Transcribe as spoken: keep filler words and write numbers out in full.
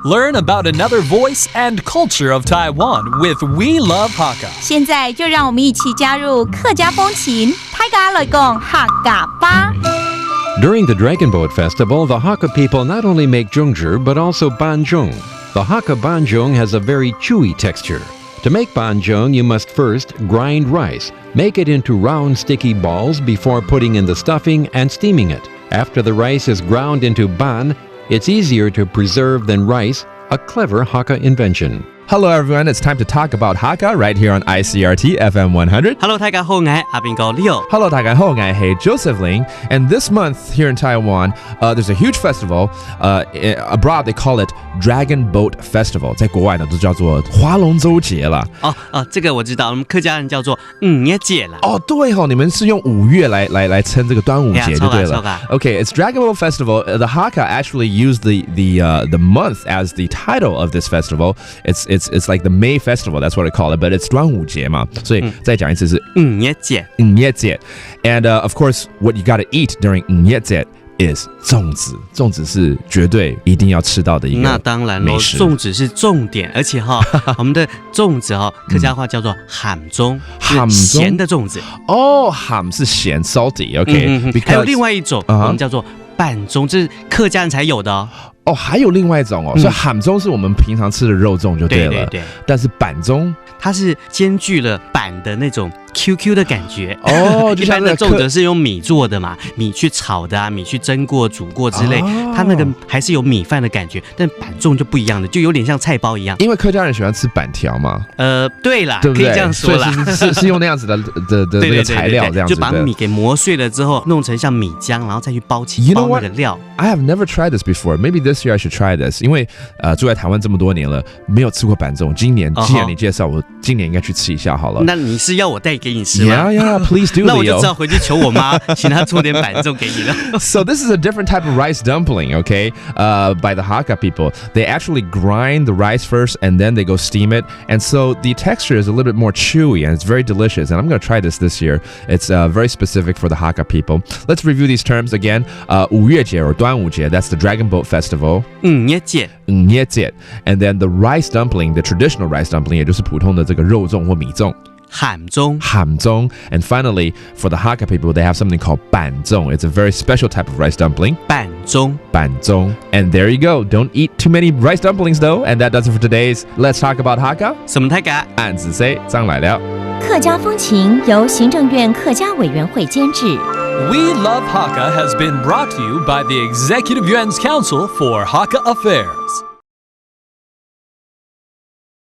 Learn about another voice and culture of Taiwan with We Love Hakka. 现在就让我们一起加入客家风情，大家来讲客家吧。 During the Dragon Boat Festival, the Hakka people not only make jungjer but also banjong. The Hakka banjong has a very chewy texture. To make banjong, you must first grind rice, make it into round sticky balls before putting in the stuffing and steaming it. After the rice is ground into ban, it's easier to preserve than rice, a clever Hakka invention. Hello, everyone. It's time to talk about Hakka right here on I C R T F M one hundred. Hello，大家好，我係阿兵哥 Leo。 Hello, 大家好，我係 Joseph Ling. And this month here in Taiwan, uh, there's a huge festival. Uh, i- abroad, they call it Dragon Boat Festival. 在国外呢，都叫做划龙舟节啦。哦哦，这个我知道，我们客家人叫做五月节啦。哦，对吼，你们是用五月来来来称这个端午节就对了。哎呀，错啦，错啦。 Okay, it's Dragon Boat Festival. Uh, the Hakka actually use the the uh, the month as the title of this festival. It's it's it's like the May festival. That's what I call it. But it's 端午节嘛，所以再讲一次是五月节。 五月节. And uh, of course, what you gotta eat during 五月节 is 粽子。粽子是绝对一定要吃到的一个那当然喽，美食。粽子是重点，而且哈，我们的粽子哈，客家话叫做鹹粽，鹹粽是咸的粽子。哦，鹹是咸，salty，OK。嗯嗯嗯，还有 Because 另外一种，啊哈我们叫做粄粽，这是客家人才有的哦。哦，还有另外一种哦，嗯所以鹹粽是我们平常吃的肉粽就对了，对对对，但是粄粽它是兼具了粄的那种 Q Q 的感觉。哦，一般的粽子是用米做的嘛，米去炒的啊，米去蒸过、煮过之类，哦它那个还是有米饭的感觉，但粄粽就不一样的，就有点像菜包一样。因为客家人喜欢吃粄条嘛，呃，对啦，对不对？可以这样说啦。所以是是是是用那样子的的的那个对对对材料这样子的。对对，就把米给磨碎了之后，弄成像米浆，然后再去包起 You know 包那 what? 个料。 I have never tried this before. Maybe this year I should try this. 因为呃住在台湾这么多年了，没有吃过粄粽。今年哦吼既然你介绍，我今年应该去吃一下好了。那你是要我带给你吃吗？ Yeah, yeah, please do. 那我就 Leo. 只好回去求我妈，请她做点粄粽给你了。 So this is a different type of rice dumpling, okay? Uh, by the Hakka people. They actually grind the rice first and then they go steam it. And so the texture is a little bit more chewy and it's very delicious. And I'm going to try this this year. It's uh, very specific for the Hakka people. Let's review these terms again. Uh, 五月节 or 端午节, that's the Dragon Boat Festival. 五月节。 五月节. And then the rice dumpling, the traditional rice dumpling, 也就是普通的这个肉粽或米粽。鹹粽。 鹹粽. And finally, for the Hakka people, they have something called 粄粽. It's a very special type of rice dumpling. 粄粽。 粄粽. And there you go. Don't eat too many rice dumplings, though. And that does it for today's Let's Talk About Hakka. 什么大家？俺是谁？张来了。客家风情由行政院客家委员会监制。 We Love Hakka has been brought to you by the Executive Yuan's Council for Hakka Affairs.